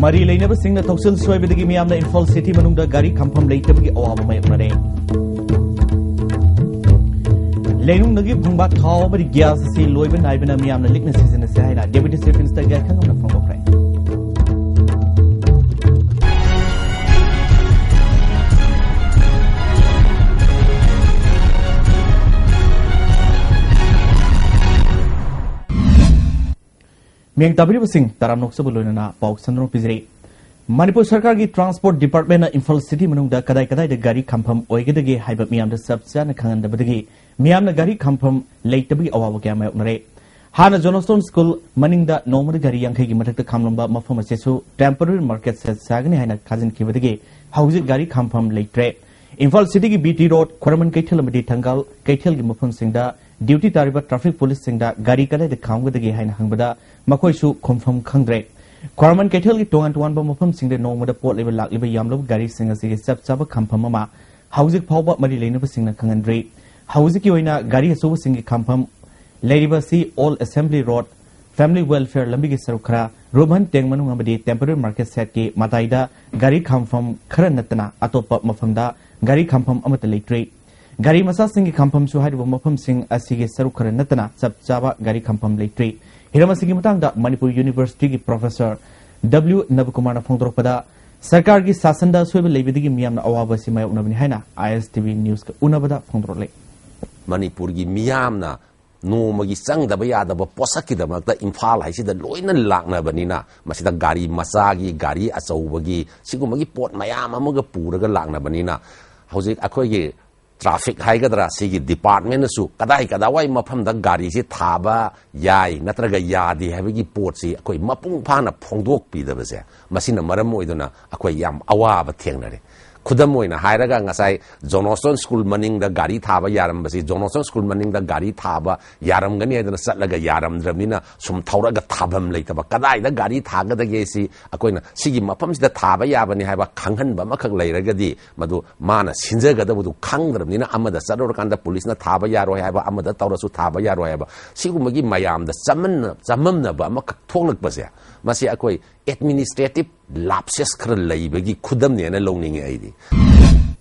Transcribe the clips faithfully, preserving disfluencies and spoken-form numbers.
ꯃꯔꯤ ꯂꯩꯅꯕꯁꯤꯡꯅ ꯊꯧꯁꯤꯜ ꯁꯣꯏꯕꯗꯒꯤ ꯃꯤꯌꯥꯝꯅ ꯏꯝꯐꯥꯜ ꯁꯤꯇꯤ ꯃꯅꯨꯡꯗ ꯒꯥꯔꯤ ꯈꯥꯝꯐꯝ ꯂꯩꯇꯕꯒꯤ ꯑꯋꯥꯕ ꯃꯥꯌꯣꯛꯅꯔꯦ꯫ ꯂꯩꯅꯨꯡꯗꯒꯤ ꯐꯪꯕ ꯊꯥꯎ ꯑꯃꯗꯤ ꯒ꯭ꯌꯥꯁ ꯑꯁꯤ ꯂꯣꯏꯕ ꯅꯥꯏꯕꯅ ꯃꯤꯌꯥꯝꯅ ꯂꯤꯛꯅ ꯁꯤꯖꯤꯟꯅꯁꯦ ꯍꯥꯏꯅ ꯗꯦꯄ꯭ꯌꯨꯇꯤ ꯆꯤꯐ ꯃꯤꯅꯤꯁꯇꯔ ꯌꯥꯏꯈꯪꯉꯝꯅ ꯐꯣꯡꯗꯣꯛꯈ꯭ꯔꯦ꯫ ꯃꯤꯌꯦꯡ ꯇꯥꯕꯤꯔꯤꯕꯁꯤꯡ ꯇꯔꯥꯝꯅ ꯑꯣꯛꯆꯕ ꯂꯣꯏꯅꯅ ꯄꯥꯎ ꯁꯟꯗꯣꯛꯅ ꯄꯤꯖꯔꯤ꯫ ꯃꯅꯤꯄꯨꯔ ꯁꯔꯀꯥꯔꯒꯤ ꯇ꯭ꯔꯥꯟꯁꯄꯣꯔꯠ ꯗꯤꯄꯥꯔꯠꯃꯦꯟꯅ ꯏꯝꯐꯥꯜ ꯁꯤꯇꯤ ꯃꯅꯨꯡꯗ ꯀꯗꯥꯏ ꯀꯗꯥꯏꯗ ꯒꯥꯔꯤ ꯈꯥꯝꯐꯝ ꯑꯣꯏꯒꯗꯒꯦ ꯍꯥꯏꯕ ꯃꯤꯌꯥꯝꯗ ꯆꯞ ꯆꯥꯅ ꯈꯪꯍꯟꯗꯕꯗꯒꯤ ꯃꯤꯌꯥꯝꯅ ꯒꯥꯔꯤ ꯈꯥꯝꯐꯝ ꯂꯩꯇꯕꯒꯤ ꯑꯋꯥꯕ ꯀꯌꯥ ꯃꯥꯌꯣꯛꯅꯔꯦ꯫ ꯍꯥꯟꯅ ꯖꯣꯅꯣꯁꯇꯣꯟ ꯁ꯭ꯀꯨꯜ ꯃꯅꯤꯡꯗ ꯅꯣꯡꯃꯗ ꯒꯥꯔꯤ ꯌꯥꯡꯈꯩꯒꯤ ꯃꯊꯛꯇ ꯈꯥꯝꯂꯝꯕ ꯃꯐꯝ ꯑꯁꯤꯁꯨ ꯇꯦꯝꯄꯔꯔꯤ ꯃꯥꯔꯀꯦꯠ ꯁꯦꯠ ꯁꯥꯒꯅꯤ ꯍꯥꯏꯅ ꯊꯥꯖꯤꯟꯈꯤꯕꯗꯒꯤ ꯍꯧꯖꯤꯛ ꯒꯥꯔꯤ ꯈꯥꯝꯐꯝ ꯂꯩꯇ꯭ꯔꯦ꯫ ꯏꯝꯐꯥꯜ ꯁꯤꯇꯤꯒꯤ ꯕꯤ ꯇꯤ ꯔꯣꯗ, ꯈ꯭ꯋꯥꯏꯔꯝꯕꯟ ꯀꯩꯊꯦꯜ ꯑꯃꯗꯤ ꯊꯪꯒꯥꯜ ꯀꯩꯊꯦꯜꯒꯤ ꯃꯐꯝꯁꯤꯡꯗ ꯗ꯭ꯌꯨꯇꯤ ꯇꯥꯔꯤꯕ ꯇ꯭ꯔꯥꯐꯤꯛ ꯄꯨꯂꯤꯁꯁꯤꯡꯗ ꯒꯥꯔꯤ ꯀꯗꯥꯏꯗ ꯈꯥꯝꯒꯗꯒꯦ ꯍꯥꯏꯅ ꯍꯪꯕꯗ ꯃꯈꯣꯏꯁꯨ ꯈꯨꯝꯐꯝ ꯈꯪꯗ꯭ꯔꯦ꯫ ꯈ꯭ꯋꯥꯏꯔꯝꯕꯟ ꯀꯩꯊꯦꯜꯒꯤ ꯇꯣꯉꯥꯟ ꯇꯣꯉꯥꯟꯕ ꯃꯐꯝꯁꯤꯡꯗ ꯅꯣꯡꯃꯗ ꯄꯣꯠ ꯂꯩꯕ ꯂꯥꯛꯂꯤꯕ ꯌꯥꯝꯂꯕ ꯒꯥꯔꯤꯁꯤꯡ ꯑꯁꯤꯒꯤ ꯆꯞ ꯆꯥꯕ ꯈꯥꯝꯐꯝ ꯑꯃ ꯍꯧꯖꯤꯛ ꯐꯥꯎꯕ ꯃꯔꯤ ꯂꯩꯅꯕꯁꯤꯡꯅ ꯈꯪꯍꯟꯗ꯭ꯔꯤ꯫ ꯍꯧꯖꯤꯛꯀꯤ ꯑꯣꯏꯅ ꯒꯥꯔꯤ ꯑꯆꯧꯕꯁꯤꯡꯒꯤ ꯈꯥꯝꯐꯝ ꯂꯩꯔꯤꯕ ꯑꯁꯤ all assembly road, family welfare ꯂꯝꯕꯤꯒꯤ ꯁꯔꯨꯛ ꯈꯔ, ꯔꯨꯞꯍꯟ ꯇꯦꯡ ꯃꯅꯨꯡ ꯑꯃꯗꯤ ꯇꯦꯝꯄꯔꯔꯤ ꯃꯥꯔꯀꯦꯠ ꯁꯦꯠꯀꯤ ꯃꯇꯥꯏꯗ ꯒꯥꯔꯤ ꯈꯥꯝꯐꯝ ꯈꯔ ꯅꯠꯇꯅ ꯑꯇꯣꯞꯄ ꯃꯐꯝꯗ ꯒꯥꯔꯤ ꯈꯥꯝꯐꯝ ꯑꯃꯠꯇ ꯂꯩꯇ꯭ꯔꯤ꯫ ꯒꯥꯔꯤ ꯃꯆꯥꯁꯤꯡꯒꯤ ꯈꯥꯝꯐꯝꯁꯨ ꯍꯥꯏꯔꯤꯕ ꯃꯐꯝꯁꯤꯡ ꯑꯁꯤꯒꯤ ꯁꯔꯨꯛ ꯈꯔ ꯅꯠꯇꯅ ꯆꯞ ꯆꯥꯕ ꯒꯥꯔꯤ ꯈꯥꯝꯐꯝ ꯂꯩꯇ꯭ꯔꯤ꯫ ꯍꯤꯔꯝ ꯑꯁꯤꯒꯤ ꯃꯇꯥꯡꯗ ꯃꯅꯤꯄꯨꯔ ꯌꯨꯅꯤꯚꯔꯁꯤꯇꯤꯒꯤ ꯄ꯭ꯔꯣꯐꯦꯁꯔ ꯗꯕ꯭ꯂꯤꯎ ꯅꯕꯀꯨꯃꯥꯔꯅ ꯐꯣꯡꯗꯣꯔꯛꯄꯗ, ꯁꯔꯀꯥꯔꯒꯤ ꯁꯥꯁꯟꯗ ꯑꯁꯣꯏꯕ ꯂꯩꯕꯗꯒꯤ ꯃꯤꯌꯥꯝꯅ ꯑꯋꯥꯕ ꯑꯁꯤ ꯃꯥꯌꯣꯛꯅꯕꯅꯤ ꯍꯥꯏꯅ ꯑꯥꯏ ꯑꯦꯁ ꯇꯤ ꯚꯤ ꯅ꯭ꯌꯨꯁꯀ ꯎꯅꯕꯗ ꯐꯣꯡꯗꯣꯔꯛꯂꯤ꯫ ꯃꯅꯤꯄꯨꯔꯒꯤ ꯃꯤꯌꯥꯝꯅ ꯅꯣꯡꯃꯒꯤ ꯆꯪꯗꯕ ꯌꯥꯗꯕ ꯄꯣꯠꯁꯛꯀꯤꯗꯃꯛꯇ ꯏꯝꯐꯥꯜ ꯍꯥꯏꯁꯤꯗ ꯂꯣꯏꯅ ꯂꯥꯛꯅꯕꯅꯤꯅ, ꯃꯁꯤꯗ ꯒꯥꯔꯤ ꯃꯆꯥꯒꯤ, ꯒꯥꯔꯤ ꯑꯆꯧꯕꯒꯤ, ꯁꯤꯒꯨꯝꯕꯒꯤ ꯄꯣꯠ ꯃꯌꯥꯝ ꯑꯃꯒ ꯄꯨꯔꯒ ꯂꯥꯛꯅꯕꯅꯤꯅ, ꯍꯧꯖꯤꯛ ꯑꯩꯈꯣꯏꯒꯤ ꯇ꯭ꯔꯥꯐꯤꯛ ꯍꯥꯏꯒꯗ꯭ꯔꯥ, ꯁꯤꯒꯤ ꯗꯤꯄꯥꯔꯠꯃꯦꯟꯅꯁꯨ ꯀꯗꯥꯏ ꯀꯗꯥꯏꯋꯥꯏ ꯃꯐꯝꯗ ꯒꯥꯔꯤꯁꯤ ꯊꯥꯕ ꯌꯥꯏ ꯅꯠꯇ꯭ꯔꯒ ꯌꯥꯗꯦ ꯍꯥꯏꯕꯒꯤ ꯄꯣꯠꯁꯤ ꯑꯩꯈꯣꯏ ꯃꯄꯨꯡ ꯐꯥꯅ ꯐꯣꯡꯗꯣꯛꯄꯤꯗꯕꯁꯦ, ꯃꯁꯤꯅ ꯃꯔꯝ ꯑꯣꯏꯗꯨꯅ ꯑꯩꯈꯣꯏ ꯌꯥꯝ ꯑꯋꯥꯕ ꯊꯦꯡꯅꯔꯦ꯫ ꯈꯨꯗꯝ ꯑꯣꯏꯅ ꯍꯥꯏꯔꯒ, ꯉꯁꯥꯏ ꯖꯣꯅꯣꯁꯇꯣꯟ ꯁ꯭ꯀꯨꯜ ꯃꯅꯤꯡꯗ ꯒꯥꯔꯤ ꯊꯥꯕ ꯌꯥꯔꯝꯕꯁꯤ, ꯖꯣꯅꯣꯁꯇꯣꯟ ꯁ꯭ꯀꯨꯜ ꯃꯅꯤꯡꯗ ꯒꯥꯔꯤ ꯊꯥꯕ ꯌꯥꯔꯝꯒꯅꯤ ꯍꯥꯏꯗꯅ ꯆꯠꯂꯒ ꯌꯥꯔꯝꯗ꯭ꯔꯕꯅꯤꯅ, ꯁꯨꯝ ꯊꯧꯔꯒ ꯊꯥꯐꯝ ꯂꯩꯇꯕ, ꯀꯗꯥꯏꯗ ꯒꯥꯔꯤ ꯊꯥꯒꯗꯒꯦ ꯁꯤ ꯑꯩꯈꯣꯏꯅ ꯁꯤꯒꯤ ꯃꯐꯝꯁꯤꯗ ꯊꯥꯕ ꯌꯥꯕꯅꯤ ꯍꯥꯏꯕ ꯈꯪꯍꯟꯕ ꯑꯃꯈꯛ ꯂꯩꯔꯒꯗꯤ, ꯃꯗꯨ ꯃꯥꯅ ꯁꯤꯟꯖꯒꯗꯕꯗꯨ ꯈꯪꯗ꯭ꯔꯕꯅꯤꯅ, ꯑꯃꯗ ꯆꯠꯂꯨꯔꯀꯥꯟꯗ ꯄꯨꯂꯤꯁꯅ ꯊꯥꯕ ꯌꯥꯔꯣꯏ ꯍꯥꯏꯕ, ꯑꯃꯗ ꯇꯧꯔꯁꯨ ꯊꯥꯕ ꯌꯥꯔꯣꯏ ꯍꯥꯏꯕ, ꯁꯤꯒꯨꯝꯕꯒꯤ ꯃꯌꯥꯝꯗ ꯆꯃꯝꯅ-, ꯆꯃꯝꯅꯕ ꯑꯃꯈꯛ ꯊꯣꯛꯂꯛꯄꯁꯦ, ꯃꯁꯤ ꯑꯩꯈꯣꯏ ꯑꯦꯗꯃꯤꯅꯤꯁꯇ꯭ꯔꯦꯇꯤꯚ ꯂꯥꯞꯁꯦꯁ ꯈꯔ ꯂꯩꯕꯒꯤ ꯈꯨꯗꯝꯅꯦꯅ ꯂꯧꯅꯤꯡꯉꯤ ꯑꯩꯗꯤ꯫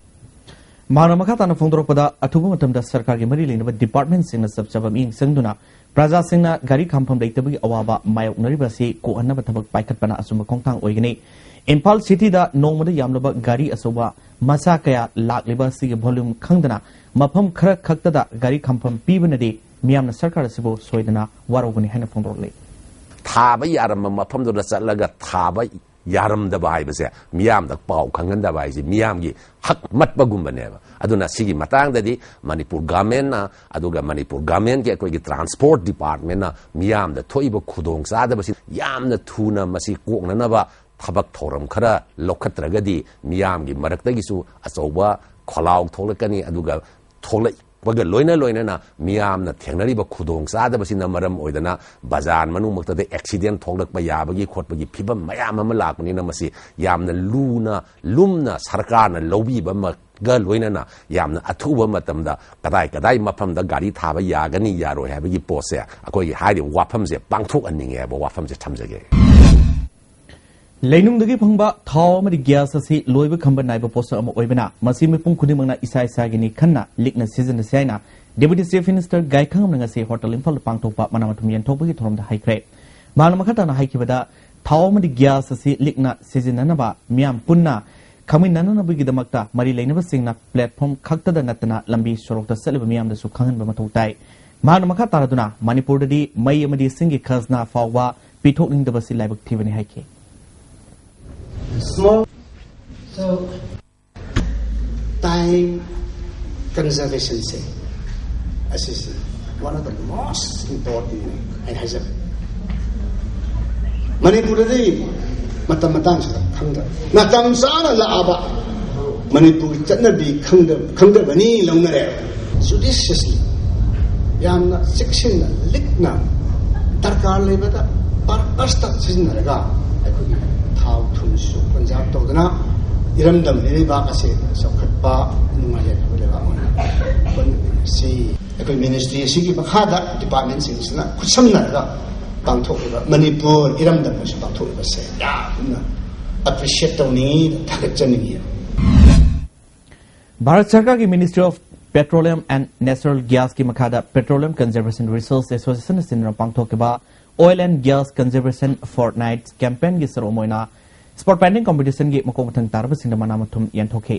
ꯃꯍꯥꯛꯅ ꯃꯈꯥ ꯇꯥꯅ ꯐꯣꯡꯗꯣꯔꯛꯄꯗ, ꯑꯊꯨꯕ ꯃꯇꯝꯗ ꯁꯔꯀꯥꯔꯒꯤ ꯃꯔꯤ ꯂꯩꯅꯕ ꯗꯤꯄꯥꯔꯠꯃꯦꯟꯁꯤꯡꯅ ꯆꯞ ꯆꯥꯕ ꯃꯤꯠꯌꯦꯡ ꯆꯪꯗꯨꯅ ꯄ꯭ꯔꯖꯥꯁꯤꯡꯅ ꯒꯥꯔꯤ ꯈꯥꯝꯐꯝ ꯂꯩꯇꯕꯒꯤ ꯑꯋꯥꯕ ꯃꯥꯌꯣꯛꯅꯔꯤꯕ ꯑꯁꯤ ꯀꯣꯛꯍꯟꯅꯕ ꯊꯕꯛ ꯄꯥꯏꯈꯠꯄꯅ ꯑꯆꯨꯝꯕ ꯈꯣꯡꯊꯥꯡ ꯑꯣꯏꯒꯅꯤ꯫ ꯏꯝꯐꯥꯜ ꯁꯤꯇꯤꯗ ꯅꯣꯡꯃꯗ ꯌꯥꯝꯂꯕ ꯒꯥꯔꯤ ꯑꯆꯧꯕ ꯃꯆꯥ ꯀꯌꯥ ꯂꯥꯛꯂꯤꯕ ꯑꯁꯤꯒꯤ ꯚꯣꯂ꯭ꯌꯨꯝ ꯈꯪꯗꯅ ꯃꯐꯝ ꯈꯔ ꯈꯛꯇꯗ ꯒꯥꯔꯤ ꯈꯥꯝꯐꯝ ꯄꯤꯕꯅꯗꯤ ꯃꯤꯌꯥꯝꯅ ꯁꯔꯀꯥꯔ ꯑꯁꯤꯕꯨ ꯁꯣꯏꯗꯅ ꯋꯥꯔꯧꯒꯅꯤ ꯍꯥꯏꯅ ꯐꯣꯡꯗꯣꯔꯛꯂꯤ꯫ ꯊꯥꯕ ꯌꯥꯔꯝꯕ ꯃꯐꯝꯗꯨꯗ ꯆꯠꯂꯒ ꯊꯥꯕ ꯌꯥꯔꯝꯗꯕ ꯍꯥꯏꯕꯁꯦ, ꯃꯤꯌꯥꯝꯗ ꯄꯥꯎ ꯈꯪꯍꯟꯗꯕ ꯍꯥꯏꯁꯦ ꯃꯤꯌꯥꯝꯒꯤ ꯍꯛ ꯃꯠꯄꯒꯨꯝꯕꯅꯦꯕ꯫ ꯑꯗꯨꯅ ꯁꯤꯒꯤ ꯃꯇꯥꯡꯗꯗꯤ ꯃꯅꯤꯄꯨꯔ ꯒꯚꯔꯟꯃꯦꯟꯠꯅ, ꯑꯗꯨꯒ ꯃꯅꯤꯄꯨꯔ ꯒꯚꯔꯟꯃꯦꯟꯠꯀꯤ ꯑꯩꯈꯣꯏꯒꯤ ꯇ꯭ꯔꯥꯟꯁꯄꯣꯔꯠ ꯗꯤꯄꯥꯔꯠꯃꯦꯟꯠꯅ ꯃꯤꯌꯥꯝꯗ ꯊꯣꯛꯏꯕ ꯈꯨꯗꯣꯡꯆꯥꯗꯕꯁꯤ ꯌꯥꯝꯅ ꯊꯨꯅ ꯃꯁꯤ ꯀꯣꯛꯅꯅꯕ ꯊꯕꯛ ꯊꯧꯔꯝ ꯈꯔ ꯂꯧꯈꯠꯇ꯭ꯔꯒꯗꯤ ꯃꯤꯌꯥꯝꯒꯤ ꯃꯔꯛꯇꯒꯤꯁꯨ ꯑꯆꯧꯕ ꯈꯣꯜꯂꯥꯎ ꯊꯣꯛꯂꯛꯀꯅꯤ꯫ ꯑꯗꯨꯒ ꯊꯣꯛꯂꯛꯄꯒ ꯂꯣꯏꯅ ꯂꯣꯏꯅꯅ ꯃꯤꯌꯥꯝꯅ ꯊꯦꯡꯅꯔꯤꯕ ꯈꯨꯗꯣꯡꯆꯥꯗꯕꯁꯤꯅ ꯃꯔꯝ ꯑꯣꯏꯗꯅ ꯕꯖꯥꯔ ꯃꯅꯨꯡꯃꯛꯇꯗ ꯑꯦꯛꯁꯤꯗꯦꯟꯠ ꯊꯣꯛꯂꯛꯄ ꯌꯥꯕꯒꯤ ꯈꯣꯠꯄꯒꯤ ꯐꯤꯕꯝ ꯃꯌꯥꯝ ꯑꯃ ꯂꯥꯛꯄꯅꯤꯅ ꯃꯁꯤ ꯌꯥꯝꯅ ꯂꯨꯅ, ꯂꯨꯝꯅ ꯁꯔꯀꯥꯔꯅ ꯂꯧꯕꯤꯕ ꯑꯃꯒ ꯂꯣꯏꯅꯅ ꯌꯥꯝꯅ ꯑꯊꯨꯕ ꯃꯇꯝꯗ ꯀꯗꯥꯏ ꯀꯗꯥꯏ ꯃꯐꯝꯗ ꯒꯥꯔꯤ ꯊꯥꯕ ꯌꯥꯒꯅꯤ ꯌꯥꯔꯣꯏ ꯍꯥꯏꯕꯒꯤ ꯄꯣꯠꯁꯦ, ꯑꯩꯈꯣꯏꯒꯤ ꯍꯥꯏꯔꯤꯕ ꯋꯥꯐꯝꯁꯦ ꯄꯥꯡꯊꯣꯛꯍꯟꯅꯤꯡꯉꯦ ꯍꯥꯏꯕ ꯋꯥꯐꯝꯁꯦ ꯊꯝꯖꯒꯦ꯫ ꯂꯩꯅꯨꯡꯗꯒꯤ ꯐꯪꯕ ꯊꯥꯎ ꯑꯃꯗꯤ ꯒ꯭ꯌꯥꯁ ꯑꯁꯤ ꯂꯣꯏꯕ ꯈꯝꯕ ꯅꯥꯏꯕ ꯄꯣꯠꯁꯛ ꯑꯃ ꯑꯣꯏꯕꯅ, ꯃꯁꯤ ꯃꯤꯄꯨꯝ ꯈꯨꯗꯤꯡꯃꯛꯅ ꯏꯁꯥ ꯏꯁꯥꯒꯤꯅꯤ ꯈꯟꯅ ꯂꯤꯛꯅ ꯁꯤꯖꯤꯟꯅꯁꯤ ꯍꯥꯏꯅ ꯗꯦꯄꯨꯇꯤ ꯆꯤꯐ ꯃꯤꯅꯤꯁꯇꯔ ꯒꯥꯏꯈꯪꯕꯝꯅ ꯉꯁꯤ ꯍꯣꯇꯦꯜ ꯏꯝꯐꯥꯜꯗ ꯄꯥꯡꯊꯣꯛꯄ ꯃꯅꯥ ꯃꯊꯨꯝ ꯌꯦꯟꯊꯣꯛꯄꯒꯤ ꯊꯧꯔꯝꯗ ꯍꯥꯏꯈ꯭ꯔꯦ꯫ ꯃꯍꯥꯛꯅ ꯃꯈꯥ ꯇꯥꯅ ꯍꯥꯏꯈꯤꯕꯗ, ꯊꯥꯎ ꯑꯃꯗꯤ ꯒ꯭ꯌꯥꯁ ꯑꯁꯤ ꯂꯤꯛꯅ ꯁꯤꯖꯤꯟꯅꯅꯕ ꯃꯤꯌꯥꯝ ꯄꯨꯟꯅ ꯈꯪꯃꯤꯟꯅꯅꯕꯒꯤꯗꯃꯛꯇ ꯃꯔꯤ ꯂꯩꯅꯕꯁꯤꯡꯅ ꯄ꯭ꯂꯦꯠꯐꯣꯝ ꯈꯛꯇꯗ ꯅꯠꯇꯅ ꯂꯝꯕꯤ ꯁꯣꯔꯣꯛꯇ ꯆꯠꯂꯤꯕ ꯃꯤꯌꯥꯝꯗꯁꯨ ꯈꯪꯍꯟꯕ ꯃꯊꯧ ꯇꯥꯏ꯫ ꯃꯍꯥꯛꯅ ꯃꯈꯥ ꯇꯥꯔꯗꯨꯅ ꯃꯅꯤꯄꯨꯔꯗꯗꯤ ꯃꯩ ꯑꯃꯗꯤ ꯏꯁꯤꯡꯒꯤ ꯈꯖꯅꯥ ꯐꯥꯎꯕ ꯄꯤꯊꯣꯛꯅꯤꯡꯗꯕꯁꯤ ꯂꯥꯏꯕꯛ ꯊꯤꯕꯅꯤ ꯍꯥꯏꯈꯤ꯫ Small. So, time conservation ꯁꯦ ꯑꯁꯤꯁꯤ one of the most important ꯑꯩ ꯍꯥꯏꯖꯕ꯫ ꯃꯅꯤꯄꯨꯔꯗꯗꯤ ꯃꯇꯝ ꯃꯇꯥꯡꯁꯤꯗ ꯈꯪꯗꯕ, ꯃꯇꯝ ꯆꯥꯅ ꯂꯥꯛꯑꯕ ꯃꯅꯤꯄꯨꯔꯒꯤ ꯆꯠꯅꯕꯤ ꯈꯪꯗꯕ, ꯈꯪꯗꯕꯅꯤ ꯂꯧꯅꯔꯦꯕ꯫ Judiciously, ꯌꯥꯝꯅ ꯆꯦꯛꯁꯤꯟꯅ ꯂꯤꯛꯅ ꯗꯔꯀꯥꯔ ꯂꯩꯕꯗ ꯄꯔꯄꯁꯇ ꯁꯤꯖꯤꯟꯅꯔꯒ ꯑꯩꯈꯣꯏꯒꯤ ꯊꯥꯎ ꯊꯨꯝꯁꯨ ꯀꯟꯖꯥꯔꯕ ꯇꯧꯗꯅ ꯏꯔꯝꯗꯝ ꯂꯩꯕꯥꯛ ꯑꯁꯦ ꯆꯥꯎꯈꯠꯄ ꯅꯨꯡꯉꯥꯏ ꯌꯥꯏꯐꯕ ꯂꯩꯕꯥꯛ ꯑꯣꯏꯅ ꯍꯣꯠꯅꯃꯤꯟꯅꯁꯤ꯫ ꯑꯩꯈꯣꯏ ꯃꯤꯅꯤꯁꯇ꯭ꯔꯤ ꯑꯁꯤꯒꯤ ꯃꯈꯥꯗ ꯗꯤꯄꯥꯔꯠꯃꯦꯟꯁꯤꯡꯁꯤꯅ ꯈꯨꯠꯁꯝꯅꯔꯒ ꯄꯥꯡꯊꯣꯛꯂꯤꯕ ꯃꯅꯤꯄꯨꯔ ꯏꯔꯝꯗꯝ ꯑꯁꯤ ꯄꯥꯡꯊꯣꯛꯂꯤꯕꯁꯦ ꯌꯥꯝꯅ ꯑꯦꯄ꯭ꯔꯤꯁꯤꯌꯦꯠ ꯇꯧꯅꯤꯡꯉꯤ, ꯊꯥꯒꯠꯆꯅꯤꯡꯉꯤ꯫ ꯚꯥꯔꯠ ꯁꯔꯀꯥꯔꯒꯤ Ministry of Petroleum and Natural Gas ꯀꯤ ꯃꯈꯥꯗ Petroleum Conservation Research Association ꯑꯁꯤꯅ ꯄꯥꯡꯊꯣꯛꯈꯤꯕ Oil and Gas Conservation Fortnight campaign ꯒꯤ ꯁꯔꯨꯛ ꯑꯃ ꯑꯣꯏꯅ spot painting competition ꯒꯤ ꯃꯀꯣꯛ ꯃꯊꯪ ꯇꯥꯔꯕꯁꯤꯡꯗ ꯃꯅꯥ ꯃꯊꯨꯝ ꯌꯦꯟꯊꯣꯛꯈꯤ꯫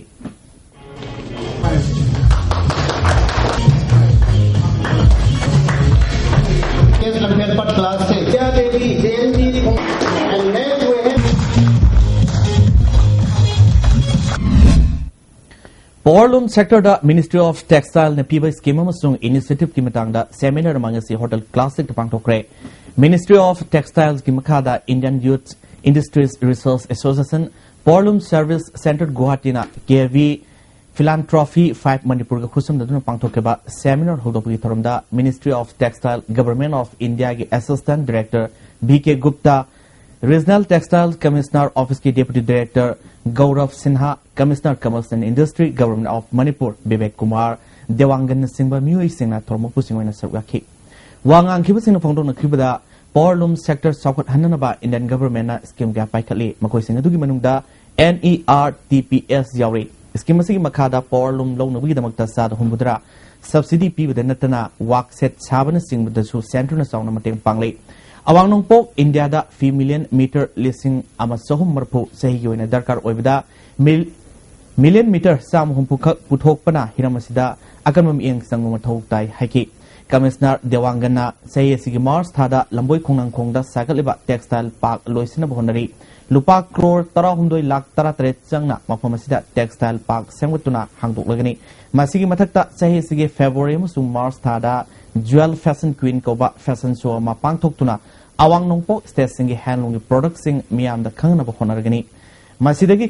Yes, लंबे पट क्लास से क्या देवी, देवी, and मैं जो है Powerloom sector the Ministry of Textile ꯅ ꯄꯤꯕ scheme ꯑꯃꯁꯨꯡ initiative ꯀꯤ ꯃꯇꯥꯡꯗ seminar ꯑꯃ ꯉꯁꯤ Hotel Classic ꯇ ꯄꯥꯡꯊꯣꯛꯈ꯭ꯔꯦ꯫ Ministry of Textiles ꯀꯤ ꯃꯈꯥꯗ Indian Youth Industries Research Association, Powerloom Service Centre Guwahati ꯅ K V Philanthropy five Manipur ꯒ ꯈꯨꯠꯁꯝꯅꯗꯨꯅ ꯄꯥꯡꯊꯣꯛꯈꯤꯕ seminar ꯍꯧꯗꯣꯛꯄꯒꯤ ꯊꯧꯔꯝꯗ Ministry of Textile, Government of India ꯒꯤ Assistant Director B K Gupta, Regional Textile Commissioner Office ꯀꯤ Deputy Director Gaurav Sinha, Commissioner Commerce and Industry, Government of Manipur, Vivek Kumar Dewangan ꯅꯆꯤꯡꯕ ꯃꯤꯑꯣꯏꯁꯤꯡꯅ ꯊꯧꯔꯝ ꯃꯄꯨꯁꯤꯡ ꯑꯣꯏꯅ ꯁꯔꯨꯛ ꯌꯥꯈꯤ꯫ ꯋꯥ ꯉꯥꯡꯈꯤꯕꯁꯤꯡꯅ ꯐꯣꯡꯗꯣꯛꯅꯈꯤꯕꯗ, Powerloom sector ꯆꯥꯎꯈꯠꯍꯟꯅꯅꯕ Indian Government ꯅ scheme ꯀꯌꯥ ꯄꯥꯏꯈꯠꯂꯤ꯫ ꯃꯈꯣꯏꯁꯤꯡ ꯑꯗꯨꯒꯤ ꯃꯅꯨꯡꯗ N E R T P S ꯌꯥꯎꯔꯤ꯫ Scheme ꯑꯁꯤꯒꯤ ꯃꯈꯥꯗ Powerloom ꯂꯧꯅꯕꯒꯤꯗꯃꯛꯇ ꯆꯥꯗ ꯍꯨꯝꯐꯨꯇꯔꯥ subsidy ꯄꯤꯕꯗ ꯅꯠꯇꯅ work shed ꯁꯥꯕꯅꯆꯤꯡꯕꯗꯁꯨ centre ꯅ ꯆꯥꯎꯅ ꯃꯇꯦꯡ ꯄꯥꯡꯂꯤ꯫ ꯑꯋꯥꯡ ꯅꯣꯡꯄꯣꯛ ꯏꯟꯗꯤꯌꯥꯗ ꯐꯤ million meter ꯂꯤꯁꯤꯡ ꯑꯃ ꯆꯍꯨꯝ ꯃꯔꯤꯐꯨ ꯆꯍꯤꯒꯤ ꯑꯣꯏꯅ ꯗꯔꯀꯥꯔ ꯑꯣꯏꯕꯗ ꯃꯤꯜ-, million meter ꯆꯥꯝꯃ ꯍꯨꯝꯐꯨ ꯈꯛ ꯄꯨꯊꯣꯛꯄꯅ ꯍꯤꯔꯝ ꯑꯁꯤꯗ ꯑꯀꯟꯕ ꯃꯤꯠꯌꯦꯡ ꯆꯪꯕ ꯃꯊꯧ ꯇꯥꯏ ꯍꯥꯏꯈꯤ꯫ Commissioner ꯗꯦꯋꯥꯡꯒꯟꯅ ꯆꯍꯤ ꯑꯁꯤꯒꯤ March ꯊꯥꯗ ꯂꯝꯕꯣꯏ ꯈꯣꯡꯅꯥꯡꯈꯣꯡꯗ ꯁꯥꯒꯠꯂꯤꯕ textile park ꯂꯣꯏꯁꯤꯟꯅꯕ ꯍꯣꯠꯅꯔꯤ꯫ ꯂꯨꯄꯥ ꯀ꯭ꯔꯣꯔ ꯇꯔꯥꯍꯨꯝꯗꯣꯏ ꯂꯥꯈ ꯇꯔꯥꯇꯔꯦꯠ ꯆꯪꯅ ꯃꯐꯝ ꯑꯁꯤꯗ textile park ꯁꯦꯝꯒꯠꯇꯨꯅ ꯍꯥꯡꯗꯣꯛꯂꯒꯅꯤ꯫ ꯃꯁꯤꯒꯤ ꯃꯊꯛꯇ ꯆꯍꯤ ꯑꯁꯤꯒꯤ February ꯑꯃꯁꯨꯡ March ꯊꯥꯗ Jewel Fashion Queen ꯀꯧꯕ fashion show ꯑꯃ ꯄꯥꯡꯊꯣꯛꯇꯨꯅ ꯑꯋꯥꯡ ꯅꯣꯡꯄꯣꯛ stateꯁꯤꯡꯒꯤ handloomꯒꯤ productꯁꯤꯡ ꯃꯤꯌꯥꯝꯗ ꯈꯪꯍꯟꯅꯕ ꯍꯣꯠꯅꯔꯒꯅꯤ꯫ ꯃꯁꯤꯗꯒꯤ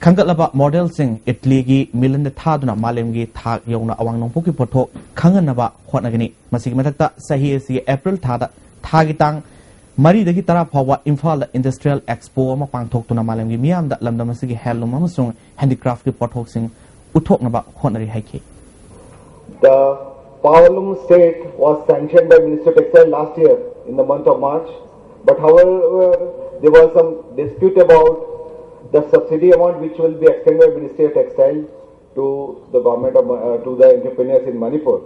ꯈꯟꯒꯠꯂꯕ modelꯁꯤꯡ Italyꯒꯤ Milanꯗ ꯊꯥꯗꯨꯅ ꯃꯥꯂꯦꯝꯒꯤ ꯊꯥꯛ ꯌꯧꯅ ꯑꯋꯥꯡ ꯅꯣꯡꯄꯣꯛꯀꯤ ꯄꯣꯠꯊꯣꯛ ꯈꯪꯍꯟꯅꯕ ꯍꯣꯠꯅꯒꯅꯤ꯫ ꯃꯁꯤꯒꯤ ꯃꯊꯛꯇ ꯆꯍꯤ ꯑꯁꯤꯒꯤ April ꯊꯥꯗ, ꯊꯥꯒꯤ ꯇꯥꯡ ꯃꯔꯤꯗꯒꯤ ꯇꯔꯥ ꯐꯥꯎꯕ ꯏꯝꯐꯥꯜꯗ Industrial Expo ꯑꯃ ꯄꯥꯡꯊꯣꯛꯇꯨꯅ ꯃꯥꯂꯦꯝꯒꯤ ꯃꯤꯌꯥꯝꯗ ꯂꯝꯗꯝ ꯑꯁꯤꯒꯤ handloom ꯑꯃꯁꯨꯡ handicraftꯀꯤ ꯄꯣꯠꯊꯣꯛꯁꯤꯡ ꯎꯠꯊꯣꯛꯅꯕ ꯍꯣꯠꯅꯔꯤ ꯍꯥꯏꯈꯤ꯫ The Powerloom shed was sanctioned by Minister of Textile last year in the month of March, but however, there was some dispute about The subsidy amount which will be extended by Ministry of Textile to the government of, uh, to the entrepreneurs in Manipur.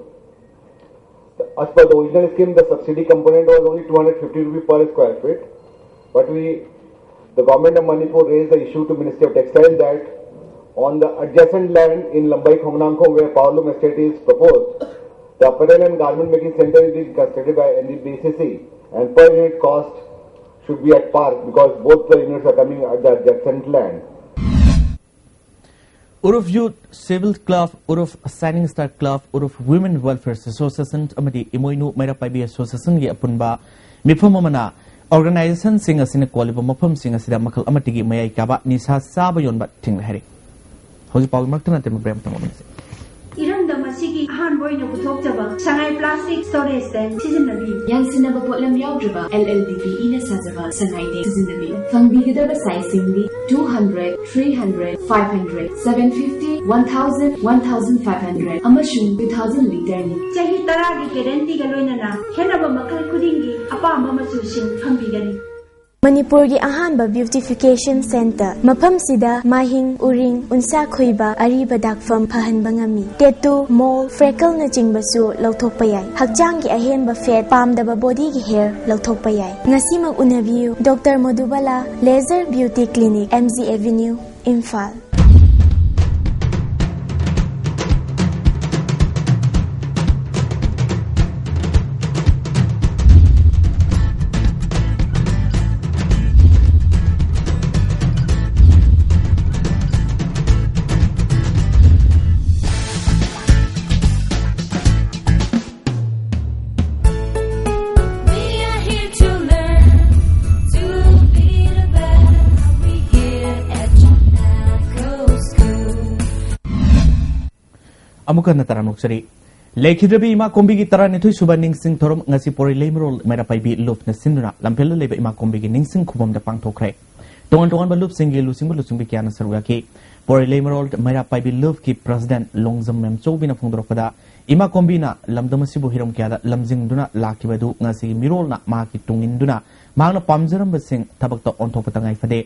As per the original scheme, the subsidy component was only two hundred fifty rupees per square feet, but we, the government of Manipur raised the issue to Ministry of Textile that on the adjacent land in Lambai Khongnangkhong where Powerloom Estate is proposed, the apparel and garment making center is being constructed by N D B C C and per unit cost should be at par because both the units are coming at the adjacent land. Uruf Youth, Civil Club, Uruf Shining Star Club, Uruf Women Welfare Association ꯑꯃꯗꯤ ꯏꯃꯣꯏꯅꯨ ꯃꯩꯔꯥ ꯄꯥꯏꯕꯤ Associationꯒꯤ ꯑꯄꯨꯟꯕ ꯃꯤꯐꯝ ꯑꯃꯅ organizationꯁꯤꯡ ꯑꯁꯤꯅ ꯀꯣꯜꯂꯤꯕ ꯃꯐꯝꯁꯤꯡ ꯑꯁꯤꯗ ꯃꯈꯜ ꯑꯃꯠꯇꯒꯤ ꯃꯌꯥꯏ ꯀꯥꯕ ꯅꯤꯁꯥ ꯆꯥꯕ ꯌꯣꯟꯕ ꯊꯤꯡꯂꯦ ꯍꯥꯏꯔꯤ꯫ ꯍꯧꯖꯤꯛ ꯄꯥꯎꯒꯤ ꯃꯔꯛꯇ ꯅꯠꯇꯦ, ꯃꯕ꯭ꯔꯦ ꯑꯃꯇꯪ ꯑꯣꯏꯅꯁꯤ꯫ ꯏꯔꯝꯗꯝ ꯑꯁꯤꯒꯤ ꯑꯍꯥꯟꯕ ꯑꯣꯏꯅ ꯄꯨꯊꯣꯛꯆꯕ ꯁꯉꯥꯏ plastic storage tank ꯁꯤꯖꯤꯟꯅꯕꯤꯌꯨ꯫ ꯌꯥꯟꯁꯤꯟꯅꯕ ꯄꯣꯠꯂꯝ ꯌꯥꯎꯗ꯭ꯔꯕ L L D P ꯏꯅ ꯁꯥꯖꯕ ꯁꯉꯥꯏ tank ꯁꯤꯖꯤꯟꯅꯕꯤꯌꯨ꯫ ꯐꯪꯕꯤꯒꯗꯕ sizeꯁꯤꯡꯗꯤ two hundred, three hundred, five hundred, seven fifty, one thousand, one thousand five hundred ꯑꯃꯁꯨꯡ two thousand literꯅꯤ꯫ ꯆꯍꯤ ꯇꯔꯥꯒꯤ guaranteeꯒ ꯂꯣꯏꯅꯅ ꯈꯦꯠꯅꯕ ꯃꯈꯜ ꯈꯨꯗꯤꯡꯒꯤ ꯑꯄꯥꯝꯕ ꯃꯆꯨꯁꯤꯡ ꯐꯪꯕꯤꯒꯅꯤ꯫ ꯃꯅꯤꯄꯨꯔꯒꯤ ꯑꯍꯥꯟꯕ beautification center꯫ ꯃꯐꯝꯁꯤꯗ ꯃꯥꯍꯤꯡ, ꯎꯔꯤꯡ, ꯎꯟꯁꯥ ꯈꯨꯏꯕ, ꯑꯔꯤꯕ ꯗꯥꯛꯐꯝ ꯐꯍꯟꯕ ꯉꯝꯃꯤ꯫ Tattoo, mole, freckleꯅꯆꯤꯡꯕꯁꯨ ꯂꯧꯊꯣꯛꯄ ꯌꯥꯏ꯫ ꯍꯛꯆꯥꯡꯒꯤ ꯑꯍꯦꯟꯕ fat, ꯄꯥꯝꯗꯕ bodyꯒꯤ hair ꯂꯧꯊꯣꯛꯄ ꯌꯥꯏ꯫ ꯉꯁꯤꯃꯛ ꯎꯅꯕꯤꯌꯨ꯫ Doctor Madhubala, Laser Beauty Clinic, M G Avenue, Imphal. We are here to learn to be the best. We here at Chonako School. ꯑꯃꯨꯛ ꯍꯟꯅ ꯇꯔꯥꯝꯅ ꯑꯣꯛꯆꯔꯤ꯫ ꯂꯩꯈꯤꯗ꯭ꯔꯕꯤ ꯏꯃꯥ ꯀꯣꯝꯕꯤꯒꯤ ꯇꯔꯥꯅꯤꯊꯣꯏ ꯁꯨꯕ ꯅꯤꯡꯁꯤꯡ ꯊꯧꯔꯝ ꯉꯁꯤ ꯄꯣꯔꯩ ꯂꯩꯃꯔꯣꯜ ꯃꯩꯔꯥ ꯄꯥꯏꯕꯤ ꯂꯨꯞꯅ ꯁꯤꯟꯗꯨꯅ ꯂꯝꯐꯦꯜꯗ ꯂꯩꯕ ꯏꯃꯥ ꯀꯣꯝꯕꯤꯒꯤ ꯅꯤꯡꯁꯤꯡ ꯈꯨꯕꯝꯗ ꯄꯥꯡꯊꯣꯛꯈ꯭ꯔꯦ꯫ ꯇꯣꯉꯥꯟ ꯇꯣꯉꯥꯟꯕ ꯂꯨꯞꯁꯤꯡꯒꯤ ꯂꯨꯆꯤꯡꯕ ꯂꯨꯆꯤꯡꯕꯤ ꯀꯌꯥꯅ ꯁꯔꯨꯛ ꯌꯥꯈꯤ꯫ ꯄꯣꯔꯩ ꯂꯩꯃꯔꯣꯜ ꯃꯩꯔꯥ ꯄꯥꯏꯕꯤ ꯂꯨꯞꯀꯤ president ꯂꯣꯡꯖꯝ ꯃꯦꯝꯆꯧꯕꯤꯅ ꯐꯣꯡꯗꯣꯔꯛꯄꯗ, ꯏꯃꯥ ꯀꯣꯝꯕꯤꯅ ꯂꯝꯗꯝ ꯑꯁꯤꯕꯨ ꯍꯤꯔꯝ ꯀꯌꯥꯗ ꯂꯝꯖꯤꯡꯗꯨꯅ ꯂꯥꯛꯈꯤꯕ ꯑꯗꯨ ꯉꯁꯤꯒꯤ ꯃꯤꯔꯣꯜꯅ ꯃꯍꯥꯛꯀꯤ ꯇꯨꯡ ꯏꯟꯗꯨꯅ ꯃꯍꯥꯛꯅ ꯄꯥꯝꯖꯔꯝꯕꯁꯤꯡ ꯊꯕꯛꯇ ꯑꯣꯟꯊꯣꯛꯄ ꯇꯉꯥꯏ ꯐꯗꯦ꯫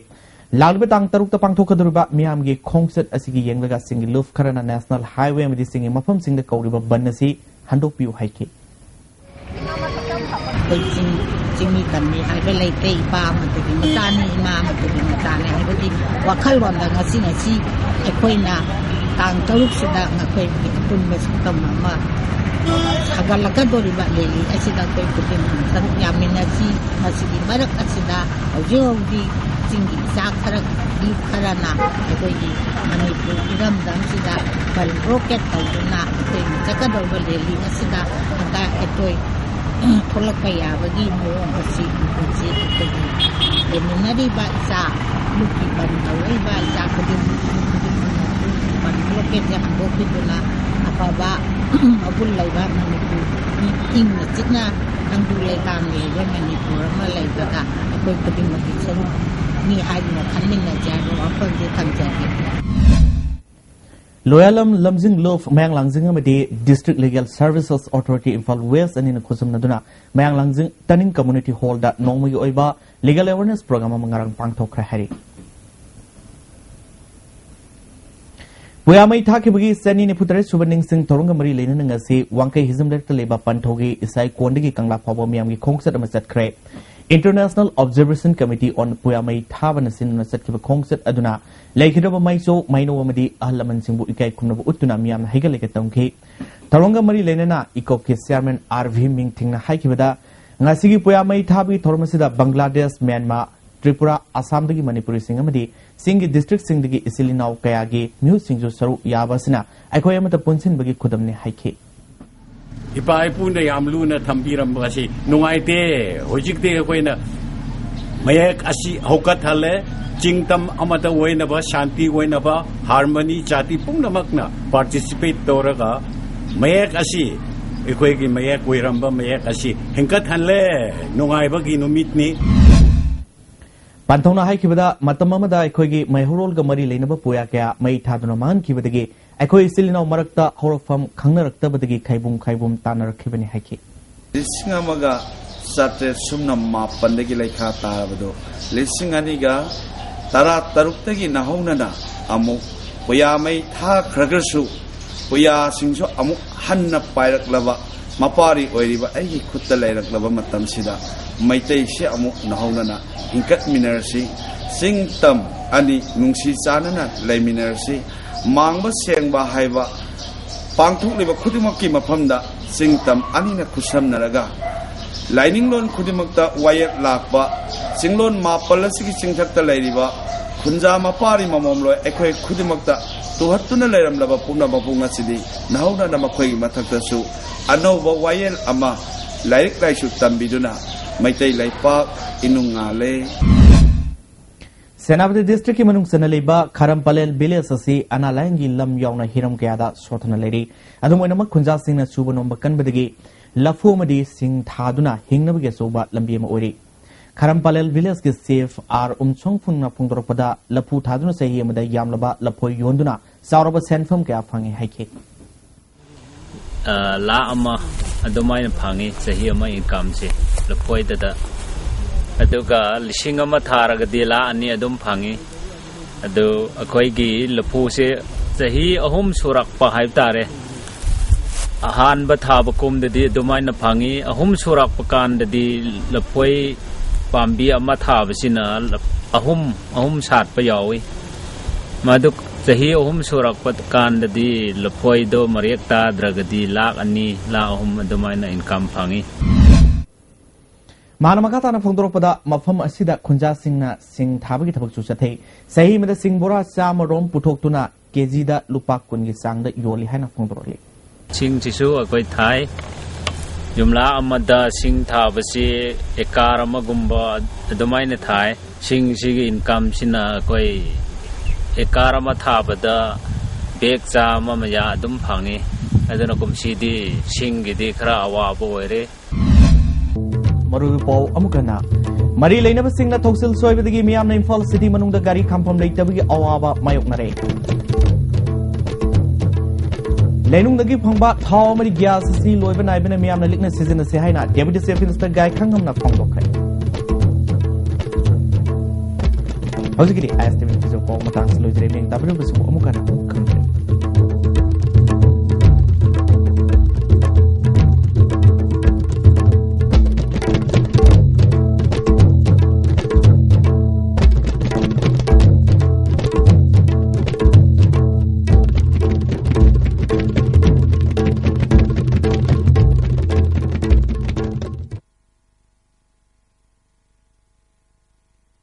ꯂꯥꯛꯂꯤꯕ ꯇꯥꯡ ꯇꯔꯨꯛꯇ ꯄꯥꯡꯊꯣꯛꯀꯗꯧꯔꯤꯕ ꯃꯤꯌꯥꯝꯒꯤ ꯈꯣꯡꯆꯠ ꯑꯁꯤꯒꯤ ꯌꯦꯡꯂꯒ ꯆꯤꯡꯒꯤ ꯂꯨꯞ ꯈꯔꯅ ꯅꯦꯁꯅꯦꯜ ꯍꯥꯏꯋꯦ ꯑꯃꯗꯤ ꯆꯤꯡꯒꯤ ꯃꯐꯝꯁꯤꯡꯗ ꯀꯧꯔꯤꯕ ꯕꯟ ꯑꯁꯤ ꯍꯟꯗꯣꯛꯄꯤꯌꯨ ꯍꯥꯏꯈꯤ꯫ ꯑꯩꯈꯣꯏ ꯆꯤꯡ, ꯆꯤꯡꯃꯤ ꯇꯝꯃꯤ ꯍꯥꯏꯕ ꯂꯩꯇꯦ꯫ ꯏꯄꯥ ꯑꯃꯠꯇꯒꯤ ꯃꯆꯥꯅꯤ, ꯏꯃꯥ ꯑꯃꯠꯇꯒꯤ ꯃꯆꯥꯅꯤ ꯍꯥꯏꯕꯒꯤ ꯋꯥꯈꯜꯂꯣꯟꯗ ꯉꯁꯤ, ꯉꯁꯤ ꯑꯩꯈꯣꯏꯅ ꯇꯥꯡ ꯇꯔꯨꯛꯁꯤꯗ ꯃꯈꯣꯏꯒꯤ ꯑꯄꯨꯟꯕ ꯁꯛꯇꯝ ꯑꯃ ꯁꯥꯒꯠꯂꯛꯀꯗꯧꯔꯤꯕ ꯔꯦꯂꯤ ꯑꯁꯤꯗ ꯑꯩꯈꯣꯏ ꯈꯨꯗꯤꯡꯃꯛ ꯁꯔꯨꯛ ꯌꯥꯃꯤꯟꯅꯁꯤ꯫ ꯃꯁꯤꯒꯤ ꯃꯔꯛ ꯑꯁꯤꯗ ꯍꯧꯖꯤꯛ ꯍꯧꯖꯤꯛ ꯆꯤꯡꯒꯤ ꯏꯆꯥ ꯈꯔ, ꯌꯨꯠ ꯈꯔꯅ ꯑꯩꯈꯣꯏꯒꯤ ꯃꯅꯤꯄꯨꯔ ꯏꯔꯝꯗꯝꯁꯤꯗ ꯕꯟ ꯕ꯭ꯂꯣꯀꯦꯠ ꯇꯧꯗꯨꯅ ꯑꯩꯈꯣꯏꯅ ꯆꯠꯀꯗꯧꯔꯤꯕ ꯔꯦꯂꯤ ꯑꯁꯤꯗ ꯍꯟꯗꯛ ꯑꯩꯈꯣꯏ ꯊꯣꯛꯂꯛꯄ ꯌꯥꯕꯒꯤ ꯃꯑꯣꯡ ꯑꯁꯤ ꯍꯧꯖꯤꯛ ꯑꯩꯈꯣꯏꯒꯤ ꯂꯩꯃꯤꯟꯅꯔꯤꯕ ꯏꯆꯥ, ꯂꯨꯞꯀꯤ ꯕꯟ ꯇꯧꯔꯛꯏꯕ ꯏꯆꯥ ꯈꯨꯗꯤꯡꯃꯛ, ꯈꯨꯗꯤꯡꯃꯛꯅ ꯕꯟ ꯕ꯭ꯂꯣꯀꯦꯠꯁꯦ ꯍꯟꯗꯣꯛꯄꯤꯗꯨꯅ ꯑꯐꯕ ꯃꯒꯨꯟ ꯂꯩꯕ ꯃꯅꯤꯄꯨꯔ, ꯏꯪꯅ ꯆꯤꯛꯅ ꯇꯪꯗꯨ ꯂꯩꯇꯥꯡꯅ ꯂꯩꯕ ꯃꯅꯤꯄꯨꯔ ꯑꯃ ꯂꯩꯕꯗ ꯑꯩꯈꯣꯏ ꯈꯨꯗꯤꯡꯃꯛꯀꯤ ꯁꯔꯨꯛꯅꯤ ꯍꯥꯏꯗꯨꯅ ꯈꯟꯃꯤꯟꯅꯖꯦ ꯍꯥꯏꯕ ꯋꯥꯐꯝꯁꯦ ꯊꯝꯖꯒꯦ꯫ ꯂꯣꯌꯥꯂꯝ ꯂꯝꯖꯤꯡ ꯂꯨꯞ ꯃꯌꯥꯡ ꯂꯥꯡꯖꯤꯡ ꯑꯃꯗꯤ District Legal Services Authority Imphal West ꯑꯅꯤꯅ ꯈꯨꯠꯁꯝꯅꯗꯨꯅ ꯃꯌꯥꯡ ꯂꯥꯡꯖꯤꯡ ꯇꯅꯤꯡ Community Hallꯗ ꯅꯣꯡꯃꯒꯤ ꯑꯣꯏꯕ Legal Awareness Program ꯑꯃ ꯉꯔꯥꯡ ꯄꯥꯡꯊꯣꯛꯈ꯭ꯔꯦ ꯍꯥꯏꯔꯤ꯫ ꯄꯨꯌꯥ ꯃꯩ ꯊꯥꯈꯤꯕꯒꯤ ꯆꯅꯤ ꯅꯤꯐꯨ ꯇꯔꯦꯠ ꯁꯨꯕ ꯅꯤꯡꯁꯤꯡ ꯊꯧꯔꯝꯒ ꯃꯔꯤ ꯂꯩꯅꯅ ꯉꯁꯤ ꯋꯥꯡꯈꯩ ꯍꯤꯖꯝ ꯂꯩꯔꯛꯇ ꯂꯩꯕ ꯄꯟꯊꯧꯒꯤ ꯏꯁꯥꯏ ꯀꯣꯟꯗꯒꯤ ꯀꯪꯂꯥ ꯐꯥꯎꯕ ꯃꯤꯌꯥꯝꯒꯤ ꯈꯣꯡꯆꯠ ꯑꯃ ꯆꯠꯈ꯭ꯔꯦ꯫ International Observation Committee on ꯄꯨꯌꯥ ꯃꯩ ꯊꯥꯕꯅ ꯁꯤꯟꯗꯨꯅ ꯆꯠꯈꯤꯕ ꯈꯣꯡꯆꯠ ꯑꯗꯨꯅ ꯂꯩꯈꯤꯗ꯭ꯔꯕ ꯃꯩꯆꯧ, ꯃꯩꯅꯧ ꯑꯃꯗꯤ ꯑꯍꯜ ꯂꯃꯟꯁꯤꯡꯕꯨ ꯏꯀꯥꯏ ꯈꯨꯝꯅꯕ ꯎꯠꯇꯨꯅ ꯃꯤꯌꯥꯝꯅ ꯍꯩꯒꯠ ꯂꯩꯒꯠ ꯇꯧꯈꯤ꯫ ꯊꯧꯔꯝꯒ ꯃꯔꯤ ꯂꯩꯅꯅ ꯏꯀꯣꯞꯀꯤ Chairman R V ꯃꯤꯡꯊꯤꯡꯅ ꯍꯥꯏꯈꯤꯕꯗ, ꯉꯁꯤꯒꯤ ꯄꯨꯌꯥ ꯃꯩ ꯊꯥꯕꯒꯤ ꯊꯧꯔꯝ ꯑꯁꯤꯗ ꯕꯪꯒ꯭ꯂꯥꯗꯦꯁ, ꯃ꯭ꯌꯥꯟꯃꯥꯔ, ꯇ꯭ꯔꯤꯄꯨꯔꯥ, ꯑꯁꯥꯝꯗꯒꯤ ꯃꯅꯤꯄꯨꯔꯤꯁꯤꯡ ꯑꯃꯗꯤ ꯆꯤꯡꯒꯤ districtꯁꯤꯡꯗꯒꯤ ꯏꯆꯤꯜ ꯏꯅꯥꯎ ꯀꯌꯥꯒꯤ ꯃꯤꯍꯨꯠꯁꯤꯡꯁꯨ ꯁꯔꯨꯛ ꯌꯥꯕ ꯑꯁꯤꯅ ꯑꯩꯈꯣꯏ ꯑꯃꯠꯇ ꯄꯨꯟꯁꯤꯟꯕꯒꯤ ꯈꯨꯗꯝꯅꯤ ꯍꯥꯏꯈꯤ꯫ ꯏꯄꯥ ꯏꯄꯨꯅ ꯌꯥꯝ ꯂꯨꯅ ꯊꯝꯕꯤꯔꯝꯕ ꯑꯁꯤ ꯅꯨꯡꯉꯥꯏꯇꯦ꯫ ꯍꯧꯖꯤꯛꯇꯤ ꯑꯩꯈꯣꯏꯅ ꯃꯌꯦꯛ ꯑꯁꯤ ꯍꯧꯒꯠꯍꯜꯂꯦ꯫ ꯆꯤꯡꯇꯝ ꯑꯃꯠꯇ ꯑꯣꯏꯅꯕ, ꯁꯥꯟꯇꯤ ꯑꯣꯏꯅꯕ, harmony, ꯖꯥꯇꯤ ꯄꯨꯝꯅꯃꯛꯅ participate ꯇꯧꯔꯒ ꯃꯌꯦꯛ ꯑꯁꯤ, ꯑꯩꯈꯣꯏꯒꯤ ꯃꯌꯦꯛ ꯑꯣꯏꯔꯝꯕ ꯃꯌꯦꯛ ꯑꯁꯤ ꯍꯤꯡꯒꯠꯍꯜꯂꯦ꯫ ꯅꯨꯡꯉꯥꯏꯕꯒꯤ ꯅꯨꯃꯤꯠꯅꯤ꯫ ꯄꯟꯊꯧꯅ ꯍꯥꯏꯈꯤꯕꯗ, ꯃꯇꯝ ꯑꯃꯗ ꯑꯩꯈꯣꯏꯒꯤ ꯃꯩꯍꯧꯔꯣꯜꯒ ꯃꯔꯤ ꯂꯩꯅꯕ ꯄꯨꯌꯥ ꯀꯌꯥ ꯃꯩ ꯊꯥꯗꯨꯅ ꯃꯥꯡꯍꯟꯈꯤꯕꯗꯒꯤ ꯑꯩꯈꯣꯏ ꯏꯆꯤꯜ ꯏꯅꯥꯎ ꯃꯔꯛꯇ ꯍꯧꯔꯛꯐꯝ ꯈꯪꯅꯔꯛꯇꯕꯗꯒꯤ ꯈꯥꯏꯕꯨꯝ ꯈꯥꯏꯕꯨꯝ ꯇꯥꯟꯅꯔꯛꯈꯤꯕꯅꯤ ꯍꯥꯏꯈꯤ꯫ ꯂꯤꯁꯤꯡ ꯑꯃꯒ ꯆꯥꯇ꯭ꯔꯦꯠ ꯁꯨꯞꯅ ꯃꯥꯄꯟꯗꯒꯤ ꯂꯩꯈꯥ ꯇꯥꯔꯕꯗꯨ ꯂꯤꯁꯤꯡ ꯑꯅꯤꯒ ꯇꯔꯥ ꯇꯔꯨꯛꯇꯒꯤꯅ ꯍꯧꯅꯅ ꯑꯃꯨꯛ ꯄꯨꯌꯥ ꯃꯩ ꯊꯥꯈ꯭ꯔꯒꯁꯨ, ꯄꯨꯌꯥꯁꯤꯡꯁꯨ ꯑꯃꯨꯛ ꯍꯟꯅ ꯄꯥꯏꯔꯛꯂꯕ, ꯃꯄꯥꯔꯤ ꯑꯣꯏꯔꯤꯕ ꯑꯩꯒꯤ ꯈꯨꯠꯇ ꯂꯩꯔꯛꯂꯕ ꯃꯇꯝꯁꯤꯗ, ꯃꯩꯇꯩꯁꯤ ꯑꯃꯨꯛ ꯅꯧꯍꯧꯅꯅ ꯍꯤꯡꯀꯠꯃꯤꯟꯅꯔꯁꯤ꯫ ꯆꯤꯡ ꯇꯝ ꯑꯅꯤ ꯅꯨꯡꯁꯤ ꯆꯥꯟꯅꯅ ꯂꯩꯃꯤꯟꯅꯔꯁꯤ꯫ ꯃꯥꯡꯕ ꯁꯦꯡꯕ ꯍꯥꯏꯕ ꯄꯥꯡꯊꯣꯛꯂꯤꯕ ꯈꯨꯗꯤꯡꯃꯛꯀꯤ ꯃꯐꯝꯗ ꯆꯤꯡ ꯇꯝ ꯑꯅꯤꯅ ꯈꯨꯠꯁꯝꯅꯔꯒ, ꯂꯥꯏꯅꯤꯡꯂꯣꯟ ꯈꯨꯗꯤꯡꯃꯛꯇ ꯋꯥꯌꯦꯜ ꯂꯥꯛꯄ ꯆꯤꯡꯂꯣꯟ ꯃꯥꯄꯜ ꯑꯁꯤꯒꯤ ꯆꯤꯡꯊꯛꯇ ꯂꯩꯔꯤꯕ ꯈꯨꯟꯖꯥ ꯃꯄꯥꯔꯤ ꯃꯃꯣꯝꯂꯣꯏ ꯑꯩꯈꯣꯏ ꯈꯨꯗꯤꯡꯃꯛꯇ ꯇꯨꯍꯠꯇꯨꯅ ꯂꯩꯔꯝꯂꯕ ꯄꯨꯝꯅꯃꯛꯄꯨ ꯉꯁꯤꯗꯤ ꯅꯧꯍꯧꯅꯅ ꯃꯈꯣꯏꯒꯤ ꯃꯊꯛꯇꯁꯨ ꯑꯅꯧꯕ ꯋꯥꯌꯦꯜ ꯑꯃ, ꯂꯥꯏꯔꯤꯛ ꯂꯥꯏꯁꯨ ꯇꯝꯕꯤꯗꯨꯅ ꯃꯩꯇꯩ ꯂꯩꯄꯥꯛ ꯏꯅꯨꯡ ꯉꯥꯜꯂꯦ꯫ ꯁꯦꯅꯥꯄꯇꯤ ꯗꯤꯁꯇ꯭ꯔꯤꯛꯀꯤ ꯃꯅꯨꯡ ꯆꯟꯅ ꯂꯩꯕ ꯈꯔꯝ ꯄꯂꯦꯜ ꯚꯤꯂꯦꯖ ꯑꯁꯤ ꯑꯅꯥ ꯂꯥꯏꯌꯦꯡꯒꯤ ꯂꯝ ꯌꯥꯎꯅ ꯍꯤꯔꯝ ꯀꯌꯥꯗ ꯁꯣꯠꯊꯅ ꯂꯩꯔꯤ꯫ ꯑꯗꯨꯝ ꯑꯣꯏꯅꯃꯛ, ꯈꯨꯟꯖꯥꯁꯤꯡꯅ ꯁꯨꯕ ꯅꯣꯝꯕ ꯀꯟꯕꯗꯒꯤ ꯂꯐꯨ ꯑꯃꯗꯤ ꯁꯤꯡ ꯊꯥꯗꯨꯅ ꯍꯤꯡꯅꯕꯒꯤ ꯑꯆꯧꯕ ꯂꯝꯕꯤ ꯑꯃ ꯑꯣꯏꯔꯤ꯫ ꯈꯔꯝ ꯄꯂꯦꯜ ꯚꯤꯂꯦꯖꯀꯤ ꯆꯤꯐ ꯑꯥꯔ ꯎꯝꯁꯣꯡꯐꯨꯡꯅ ꯐꯣꯡꯗꯣꯔꯛꯄꯗ, ꯂꯐꯨ ꯊꯥꯗꯨꯅ ꯆꯍꯤ ꯑꯃꯗ ꯌꯥꯝꯂꯕ ꯂꯐꯣꯏ ꯌꯣꯟꯗꯨꯅ ꯆꯥꯎꯔꯕ ꯁꯦꯟꯐꯝ ꯀꯌꯥ ꯐꯪꯉꯤ ꯍꯥꯏꯈꯤ꯫ ꯑ, ꯂꯥꯈ ꯑꯃ ꯑꯗꯨꯃꯥꯏꯅ ꯐꯪꯉꯤ ꯆꯍꯤ ꯑꯃ ꯏꯟꯀꯝꯁꯦ ꯂꯐꯣꯏꯗꯗ꯫ ꯑꯗꯨꯒ ꯂꯤꯁꯤꯡ ꯑꯃ ꯊꯥꯔꯒꯗꯤ ꯂꯥꯈ ꯑꯅꯤ ꯑꯗꯨꯝ ꯐꯪꯉꯤ꯫ ꯑꯗꯨ ꯑꯩꯈꯣꯏꯒꯤ ꯂꯐꯨꯁꯦ ꯆꯍꯤ ꯑꯍꯨꯝ ꯁꯨꯔꯛꯄ ꯍꯥꯏꯕ ꯇꯥꯔꯦ꯫ ꯑꯍꯥꯟꯕ ꯊꯥꯕ ꯀꯨꯝꯗꯗꯤ ꯑꯗꯨꯃꯥꯏꯅ ꯐꯪꯉꯤ꯫ ꯑꯍꯨꯝ ꯁꯨꯔꯛꯄ ꯀꯥꯟꯗꯗꯤ ꯂꯐꯣꯏ ꯄꯥꯝꯕꯤ ꯑꯃ ꯊꯥꯕꯁꯤꯅ ꯑꯍꯨꯝ, ꯑꯍꯨꯝ ꯁꯥꯠꯄ ꯌꯥꯎꯏ꯫ ꯃꯗꯨ ꯆꯍꯤ ꯑꯍꯨꯝ ꯁꯨꯔꯛꯄ ꯀꯥꯟꯗꯗꯤ ꯂꯐꯣꯏꯗꯣ ꯃꯔꯦꯛ ꯇꯥꯗ꯭ꯔꯒꯗꯤ ꯂꯥꯈ ꯑꯅꯤ, ꯂꯥꯈ ꯑꯍꯨꯝ ꯑꯗꯨꯃꯥꯏꯅ ꯏꯟꯀꯝ ꯐꯪꯉꯤ꯫ ꯃꯥꯅ ꯃꯈꯥ ꯇꯥꯅ ꯐꯣꯡꯗꯣꯔꯛꯄꯗ, ꯃꯐꯝ ꯑꯁꯤꯗ ꯈꯨꯟꯖꯥꯁꯤꯡꯅ ꯁꯤꯡ ꯊꯥꯕꯒꯤ ꯊꯕꯛꯁꯨ ꯆꯠꯊꯩ꯫ ꯆꯍꯤ ꯑꯃꯗ ꯁꯤꯡ ꯕꯣꯔꯥ ꯆꯥꯝꯃ ꯔꯣꯝ ꯄꯨꯊꯣꯛꯇꯨꯅ ꯀꯦꯖꯤꯗ ꯂꯨꯄꯥ ꯀꯨꯟꯒꯤ ꯆꯥꯡꯗ ꯌꯣꯜꯂꯤ ꯍꯥꯏꯅ ꯐꯣꯡꯗꯣꯔꯛꯂꯤ꯫ ꯁꯤꯡꯁꯤꯁꯨ ꯑꯩꯈꯣꯏ ꯊꯥꯏ꯫ ꯌꯨꯝꯂꯥ ꯑꯃꯗ ꯁꯤꯡ ꯊꯥꯕꯁꯤ ꯑꯦꯀꯥꯔ ꯑꯃꯒꯨꯝꯕ ꯑꯗꯨꯃꯥꯏꯅ ꯊꯥꯏ꯫ ꯁꯤꯡꯁꯤꯒꯤ ꯏꯟꯀꯝꯁꯤꯅ ꯑꯩꯈꯣꯏ ꯑꯦꯀꯥꯔ ꯑꯃ ꯊꯥꯕꯗ ꯕꯦꯒ ꯆꯥꯝꯃ ꯃꯌꯥ ꯑꯗꯨꯝ ꯐꯪꯉꯤ꯫ ꯑꯗꯨꯅ ꯀꯨꯝꯁꯤꯗꯤ ꯁꯤꯡꯒꯤꯗꯤ ꯈꯔ ꯑꯋꯥꯕ ꯑꯣꯏꯔꯦ꯫ ꯃꯔꯨꯑꯣꯏꯕ ꯄꯥꯎ ꯑꯃꯨꯛ ꯍꯟꯅ꯫ ꯃꯔꯤ ꯂꯩꯅꯕꯁꯤꯡꯅ ꯊꯧꯁꯤꯜ ꯁꯣꯏꯕꯗꯒꯤ ꯃꯤꯌꯥꯝꯅ ꯏꯝꯐꯥꯜ ꯁꯤꯇꯤ ꯃꯅꯨꯡꯗ ꯒꯥꯔꯤ ꯈꯥꯝꯐꯝ ꯂꯩꯇꯕꯒꯤ ꯑꯋꯥꯕ ꯃꯥꯌꯣꯛꯅꯔꯦ꯫ ꯂꯩꯅꯨꯡꯗꯒꯤ ꯐꯪꯕ ꯊꯥꯎ ꯑꯃꯗꯤ ꯒ꯭ꯌꯥꯁ ꯑꯁꯤ ꯂꯣꯏꯕ ꯅꯥꯏꯕꯅ ꯃꯤꯌꯥꯝꯅ ꯂꯤꯛꯅ ꯁꯤꯖꯤꯟꯅꯁꯤ ꯍꯥꯏꯅ ꯗꯦꯄ꯭ꯌꯨꯇꯤ ꯆꯤꯐ ꯃꯤꯅꯤꯁꯇꯔ ꯒꯥꯏꯈꯪꯉꯝꯅ ꯐꯣꯡꯗꯣꯛꯈ꯭ꯔꯦ꯫ ꯍꯧꯖꯤꯛꯀꯤꯗꯤ ꯑꯥꯏ ꯑꯦꯁ ꯇꯤ ꯚꯤ ꯐꯤꯖꯣ ꯀꯣ ꯃꯇꯥꯡꯁꯤ ꯂꯣꯏꯖꯔꯦ꯫ ꯃꯤꯡ ꯇꯥꯕꯤꯔꯝꯕꯁꯤꯕꯨ ꯑꯃꯨꯛ ꯍꯟꯅ ꯑꯃꯨꯛ ꯈꯪꯖꯔꯦ꯫